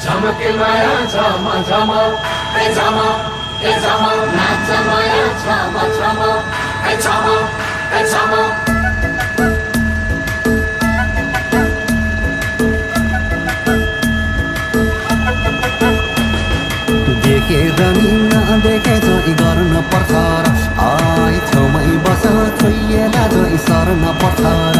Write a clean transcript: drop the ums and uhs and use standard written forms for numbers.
झमके माया झम झम ए झम नाच माया झम झम ए झम देखेर नि नदेखे झै गर्न पर्छ र आइ छेउमै बस छोइएला झै सर्न पर्छ